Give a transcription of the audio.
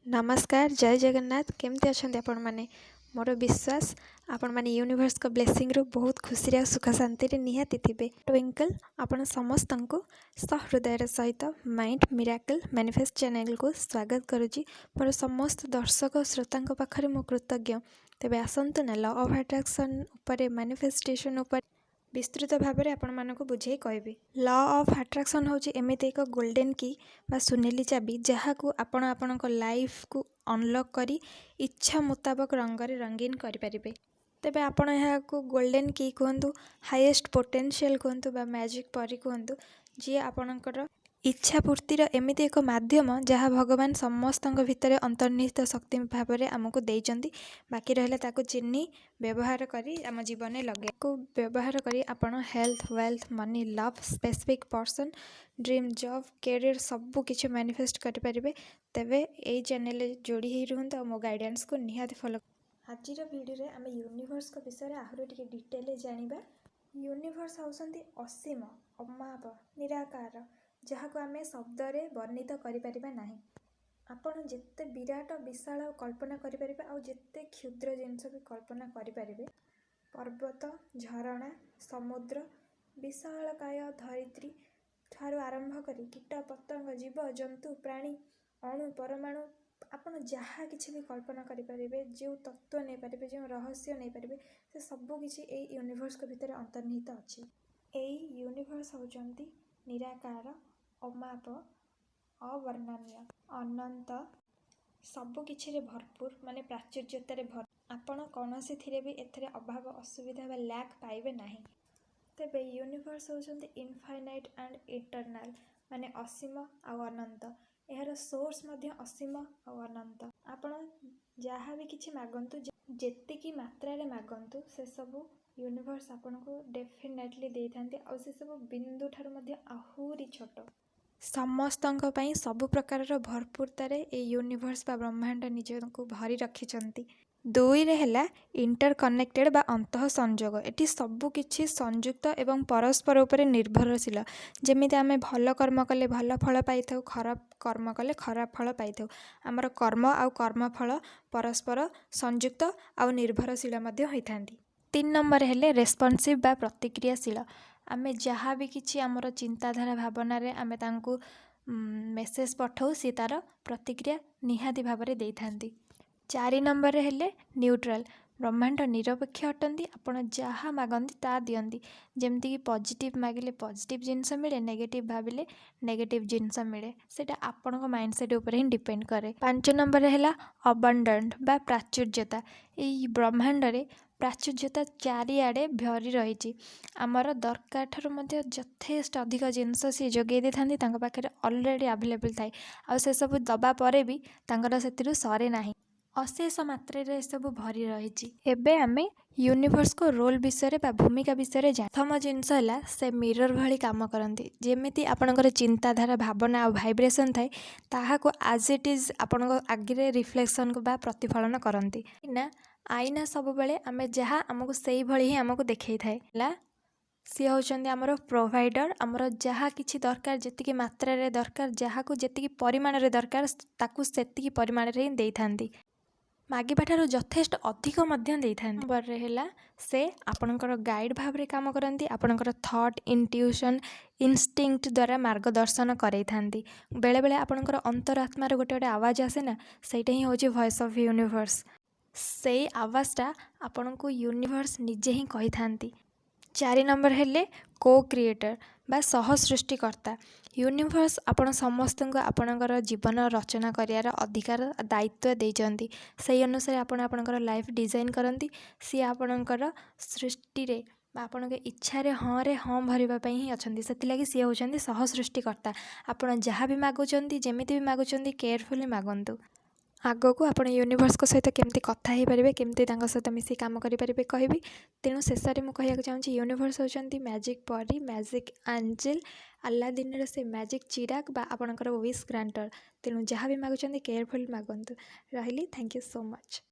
ନମସ୍କାର, ଜୟ ଜଗନ୍ନାଥ। କେମିତି ଅଛନ୍ତି ଆପଣମାନେ? ମୋର ବିଶ୍ୱାସ, ଆପଣମାନେ ୟୁନିଭର୍ସଙ୍କ ବ୍ଲେସିଂରୁ ବହୁତ ଖୁସିରେ ଆଉ ସୁଖ ଶାନ୍ତିରେ ନିହାତି ଥିବେ। ଟ୍ୱିଙ୍କଲ୍ ଆପଣ ସମସ୍ତଙ୍କୁ ସହୃଦୟର ସହିତ ମାଇଣ୍ଡ ମିରାକଲ୍ ମ୍ୟାନିଫେଷ୍ଟ ଚ୍ୟାନେଲକୁ ସ୍ୱାଗତ କରୁଛି। ମୋର ସମସ୍ତ ଦର୍ଶକ ଶ୍ରୋତାଙ୍କ ପାଖରେ ମୁଁ କୃତଜ୍ଞ। ତେବେ ଆସନ୍ତୁ ନା, ଲ ଅଫ୍ ଆଟ୍ରାକ୍ସନ୍ ଉପରେ, ମ୍ୟାନିଫେଷ୍ଟେସନ୍ ଉପରେ ବିସ୍ତୃତ ଭାବରେ ଆପଣମାନଙ୍କୁ ବୁଝେଇ କହିବି। ଲ ଅଫ୍ ଆଟ୍ରାକ୍ସନ୍ ହେଉଛି ଏମିତି ଏକ ଗୋଲ୍ଡେନ୍ କି ବା ସୁନେଲି ଚାବି, ଯାହାକୁ ଆପଣ ଆପଣଙ୍କ ଲାଇଫକୁ ଅନଲକ୍ କରି ଇଚ୍ଛା ମୁତାବକ ରଙ୍ଗରେ ରଙ୍ଗୀନ କରିପାରିବେ। ତେବେ ଆପଣ ଏହାକୁ ଗୋଲ୍ଡେନ୍ କି କୁହନ୍ତୁ, ହାଇଏଷ୍ଟ ପୋଟେନ୍ସିଆଲ୍ କୁହନ୍ତୁ ବା ମ୍ୟାଜିକ୍ ପରି କୁହନ୍ତୁ, ଯିଏ ଆପଣଙ୍କର ଇଚ୍ଛା ପୂର୍ତ୍ତିର ଏମିତି ଏକ ମାଧ୍ୟମ, ଯାହା ଭଗବାନ ସମସ୍ତଙ୍କ ଭିତରେ ଅନ୍ତର୍ନିହିତ ଶକ୍ତି ଭାବରେ ଆମକୁ ଦେଇଛନ୍ତି। ବାକି ରହିଲା ତାକୁ ଚିହ୍ନି ବ୍ୟବହାର କରି ଆମ ଜୀବନରେ ଲଗେଇକୁ ବ୍ୟବହାର କରି ଆପଣ health, wealth, money, love, specific person, dream job, career ସବୁ କିଛି ମ୍ୟାନିଫେଷ୍ଟ କରିପାରିବେ। ତେବେ ଏଇ ଚ୍ୟାନେଲରେ ଯୋଡ଼ି ହେଇ ରୁହନ୍ତୁ ଆଉ ମୋ ଗାଇଡ଼ାନ୍ସକୁ ନିହାତି ଫଲୋ। ଆଜିର ଭିଡ଼ିଓରେ ଆମେ ୟୁନିଭର୍ସଙ୍କ ବିଷୟରେ ଆହୁରି ଟିକେ ଡିଟେଲରେ ଜାଣିବା। ୟୁନିଭର୍ସ ହେଉଛନ୍ତି ଅସୀମ, ଅମାପ, ନିରାକାର, ଯାହାକୁ ଆମେ ଶବ୍ଦରେ ବର୍ଣ୍ଣିତ କରିପାରିବା ନାହିଁ। ଆପଣ ଯେତେ ବିରାଟ ବିଶାଳ କଳ୍ପନା କରିପାରିବେ ଆଉ ଯେତେ କ୍ଷୁଦ୍ର ଜିନିଷ ବି କଳ୍ପନା କରିପାରିବେ, ପର୍ବତ, ଝରଣା, ସମୁଦ୍ର, ବିଶାଳକାୟ ଧରିତ୍ରୀ ଠାରୁ ଆରମ୍ଭ କରି କୀଟ ପତଙ୍ଗ, ଜୀବ ଜନ୍ତୁ, ପ୍ରାଣୀ, ଅଣୁ ପରମାଣୁ, ଆପଣ ଯାହା କିଛି ବି କଳ୍ପନା କରିପାରିବେ, ଯେଉଁ ତତ୍ତ୍ୱ ନେଇପାରିବେ, ଯେଉଁ ରହସ୍ୟ ନେଇପାରିବେ, ସେ ସବୁ କିଛି ଏଇ ୟୁନିଭର୍ସଙ୍କ ଭିତରେ ଅନ୍ତର୍ନିହିତ ଅଛି। ଏଇ ୟୁନିଭର୍ସ ହେଉଛନ୍ତି ନିରାକାର, ଅମାପ, ଅବର୍ଣ୍ଣନୀୟ, ଅନନ୍ତ, ସବୁକିଛିରେ ଭରପୁର, ମାନେ ପ୍ରାଚୁର୍ଯ୍ୟତାରେ ଭର। ଆପଣ କୌଣସିଥିରେ ବି ଏଥିରେ ଅଭାବ, ଅସୁବିଧା ବା ଲ୍ୟାକ୍ ପାଇବେ ନାହିଁ। ତେବେ ୟୁନିଭର୍ସ ହେଉଛନ୍ତି ଇନଫାଇନାଇଟ୍ ଆଣ୍ଡ ଇଟର୍ନାଲ୍, ମାନେ ଅସୀମ ଆଉ ଅନନ୍ତ। ଏହାର ସୋର୍ସ ମଧ୍ୟ ଅସୀମ ଆଉ ଅନନ୍ତ। ଆପଣ ଯାହା ବି କିଛି ମାଗନ୍ତୁ, ଯେତିକି ମାତ୍ରାରେ ମାଗନ୍ତୁ, ସେସବୁ ୟୁନିଭର୍ସ ଆପଣଙ୍କୁ ଡେଫିନେଟଲି ଦେଇଥାନ୍ତି ଆଉ ସେସବୁ ବିନ୍ଦୁ ଠାରୁ ମଧ୍ୟ ଆହୁରି ଛୋଟ। ସମସ୍ତଙ୍କ ପାଇଁ ସବୁ ପ୍ରକାରର ଭରପୁରତାରେ ଏଇ ୟୁନିଭର୍ସ ବା ବ୍ରହ୍ମାଣ୍ଡ ନିଜକୁ ଭରି ରଖିଛନ୍ତି। ଦୁଇରେ ହେଲା ଇଣ୍ଟରକନେକ୍ଟେଡ଼ ବା ଅନ୍ତଃ ସଂଯୋଗ। ଏଠି ସବୁ କିଛି ସଂଯୁକ୍ତ ଏବଂ ପରସ୍ପର ଉପରେ ନିର୍ଭରଶୀଳ। ଯେମିତି ଆମେ ଭଲ କର୍ମ କଲେ ଭଲ ଫଳ ପାଇଥାଉ, ଖରାପ କର୍ମ କଲେ ଖରାପ ଫଳ ପାଇଥାଉ। ଆମର କର୍ମ ଆଉ କର୍ମଫଳ ପରସ୍ପର ସଂଯୁକ୍ତ ଆଉ ନିର୍ଭରଶୀଳ ମଧ୍ୟ ହୋଇଥାନ୍ତି। 3 ନମ୍ବର ହେଲେ ରେସ୍ପନ୍ସିଭ୍ ବା ପ୍ରତିକ୍ରିୟାଶୀଳ। ଆମେ ଯାହା ବି କିଛି ଆମର ଚିନ୍ତାଧାରା, ଭାବନାରେ ଆମେ ତାଙ୍କୁ ମେସେଜ୍ ପଠାଉ, ସିଏ ତା'ର ପ୍ରତିକ୍ରିୟା ନିହାତି ଭାବରେ ଦେଇଥାନ୍ତି। 4 ନମ୍ବରରେ ହେଲେ ନ୍ୟୁଟ୍ରାଲ୍। ବ୍ରହ୍ମାଣ୍ଡ ନିରପେକ୍ଷ ଅଟନ୍ତି। ଆପଣ ଯାହା ମାଗନ୍ତି, ତାହା ଦିଅନ୍ତି। ଯେମିତିକି ପଜିଟିଭ୍ ମାଗିଲେ ପଜିଟିଭ୍ ଜିନିଷ ମିଳେ, ନେଗେଟିଭ୍ ଭାବିଲେ ନେଗେଟିଭ୍ ଜିନିଷ ମିଳେ। ସେଇଟା ଆପଣଙ୍କ ମାଇଣ୍ଡ ସେଟ୍ ଉପରେ ହିଁ ଡିପେଣ୍ଡ କରେ। 5 ନମ୍ବରରେ ହେଲା ଅବଣ୍ଡଣ୍ଟ ବା ପ୍ରାଚୁର୍ଯ୍ୟତା। ଏଇ ବ୍ରହ୍ମାଣ୍ଡରେ ପ୍ରାଚୁର୍ଯ୍ୟତା ଚାରିଆଡ଼େ ଭରି ରହିଛି। ଆମର ଦରକାର ଠାରୁ ମଧ୍ୟ ଯଥେଷ୍ଟ ଅଧିକ ଜିନିଷ ସିଏ ଯୋଗାଇ ଦେଇଥାନ୍ତି। ତାଙ୍କ ପାଖରେ ଅଲରେଡ଼ି ଆଭେଲେବଲ୍ ଥାଏ ଆଉ ସେସବୁ ଦେବା ପରେ ବି ତାଙ୍କର ସେଥିରୁ ସରେ ନାହିଁ। ଅଶେଷ ମାତ୍ରାରେ ଏସବୁ ଭରି ରହିଛି। ଏବେ ଆମେ ୟୁନିଭର୍ସଙ୍କ ରୋଲ୍ ବିଷୟରେ ବା ଭୂମିକା ବିଷୟରେ ଜାଣି। ପ୍ରଥମ ଜିନିଷ ହେଲା, ସେ ମିରର ଭଳି କାମ କରନ୍ତି। ଯେମିତି ଆପଣଙ୍କର ଚିନ୍ତାଧାରା, ଭାବନା ଆଉ ଭାଇବ୍ରେସନ୍ ଥାଏ, ତାହାକୁ ଆଜ୍ it is ଆପଣଙ୍କ ଆଗରେ ରିଫ୍ଲେକ୍ସନ୍ ବା ପ୍ରତିଫଳନ କରନ୍ତି ନା। ଆଇନା ସବୁବେଳେ ଆମେ ଯାହା, ଆମକୁ ସେଇଭଳି ହିଁ ଆମକୁ ଦେଖେଇଥାଏ। ହେଲା, ସିଏ ହେଉଛନ୍ତି ଆମର ପ୍ରୋଭାଇଡ଼ର। ଆମର ଯାହା କିଛି ଦରକାର, ଯେତିକି ମାତ୍ରାରେ ଦରକାର, ଯାହାକୁ ଯେତିକି ପରିମାଣରେ ଦରକାର, ତାକୁ ସେତିକି ପରିମାଣରେ ହିଁ ଦେଇଥାନ୍ତି। ମାଗିବା ଠାରୁ ଯଥେଷ୍ଟ ଅଧିକ ମଧ୍ୟ ଦେଇଥାନ୍ତି। ନମ୍ବରରେ ହେଲା, ସେ ଆପଣଙ୍କର ଗାଇଡ଼ ଭାବରେ କାମ କରନ୍ତି। ଆପଣଙ୍କର ଥଟ୍, ଇଣ୍ଟ୍ୟୁସନ୍, ଇନଷ୍ଟିଙ୍କ୍ଟ ଦ୍ୱାରା ମାର୍ଗଦର୍ଶନ କରେଇଥାନ୍ତି। ବେଳେବେଳେ ଆପଣଙ୍କର ଅନ୍ତରାତ୍ମାର ଗୋଟେ ଗୋଟେ ଆୱାଜ ଆସେ ନା, ସେଇଟା ହିଁ ହେଉଛି ଭଏସ୍ ଅଫ୍ ୟୁନିଭର୍ସ। ସେଇ ଆୱାଜଟା ଆପଣଙ୍କୁ ୟୁନିଭର୍ସ ନିଜେ ହିଁ କହିଥାନ୍ତି। 4 ନମ୍ବର ହେଲେ କୋ କ୍ରିଏଟର ବା ସହ ସୃଷ୍ଟିକର୍ତ୍ତା। ୟୁନିଭର୍ସ ଆପଣ ସମସ୍ତଙ୍କୁ ଆପଣଙ୍କର ଜୀବନ ରଚନା କରିବାର ଅଧିକାର, ଦାୟିତ୍ୱ ଦେଇଛନ୍ତି। ସେଇ ଅନୁସାରେ ଆପଣ ଆପଣଙ୍କର ଲାଇଫ୍ ଡିଜାଇନ୍ କରନ୍ତି। ସିଏ ଆପଣଙ୍କର ସୃଷ୍ଟିରେ ବା ଆପଣଙ୍କ ଇଚ୍ଛାରେ ହଁରେ ହଁ ଭରିବା ପାଇଁ ହିଁ ଅଛନ୍ତି। ସେଥିଲାଗି ସିଏ ହେଉଛନ୍ତି ସହ ସୃଷ୍ଟିକର୍ତ୍ତା। ଆପଣ ଯାହା ବି ମାଗୁଛନ୍ତି, ଯେମିତି ବି ମାଗୁଛନ୍ତି, କେୟାରଫୁଲି ମାଗନ୍ତୁ। ଆଗକୁ ଆପଣ ୟୁନିଭର୍ସଙ୍କ ସହିତ କେମିତି କଥା ହେଇପାରିବେ, କେମିତି ତାଙ୍କ ସହିତ ମିଶି କାମ କରିପାରିବେ, କହିବି। ତେଣୁ ଶେଷରେ ମୁଁ କହିବାକୁ ଚାହୁଁଛି, ୟୁନିଭର୍ସ ହେଉଛନ୍ତି ମ୍ୟାଜିକ୍ ପରି, ମ୍ୟାଜିକ୍ ଆଞ୍ଜେଲ୍, ଆଲାଦିନର ସେ ମ୍ୟାଜିକ୍ ଚିରାଗ ବା ଆପଣଙ୍କର ୱିଶ୍ ଗ୍ରାଣ୍ଟର। ତେଣୁ ଯାହା ବି ମାଗୁଛନ୍ତି, କେୟାରଫୁଲ୍ ମାଗନ୍ତୁ। ରହିଲି, thank you so much.